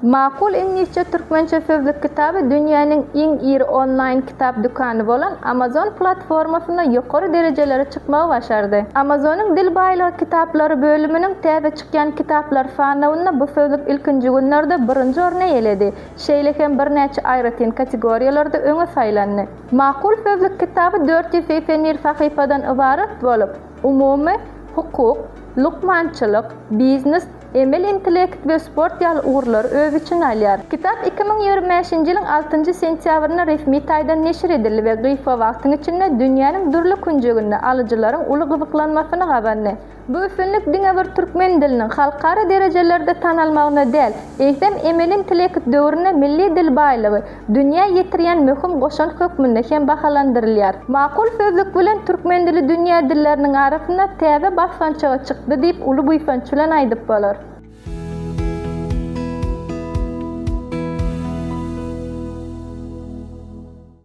Makul iňlisçe-türkmençe sözlük kitaby dünýäniň iň iri onlaýn kitap dükany bolan Amazon platformasynda ýokary derejelere çykmagy başardy. Amazonyň dil baýlygy kitaplary bölüminiň täze çykýan kitaplar sanawynda bu sözlük ilkinji günlerde birinji orny eýeledi, şeýle hem birnäçe aýratyn kategoriýalarda öňe saýlandy. Makul sözlük kitaby 481 sahypadan ybarat bolup, umumy, hukuk, lukmançylyk, biznes, Emeli intellekt we sport ýaly ugurlary öz içine alýar. Kitap 2025-nji ýylyň altynjy sentýabrynda resmi taýdan neşir edildi we gysga wagtyň içinde dünýäniň dürli künjeginde alyjylaryň uly gyzyklanmasyny gazandy. Bu üstünlik diňe bir türkmen diliniň halkara derejelerde tanalmagyna däl, eýsem, emeli intellekt döwründe milli dil baýlygy dünýä ýetirýän möhüm goşant hökmünde hem bahalandyrylýar. Makul sözlük bilen türkmen dili dünýä dilleriniň arasynda täze basgançaga çykdy diýip uly buýsanç bilen aýdyp bolar.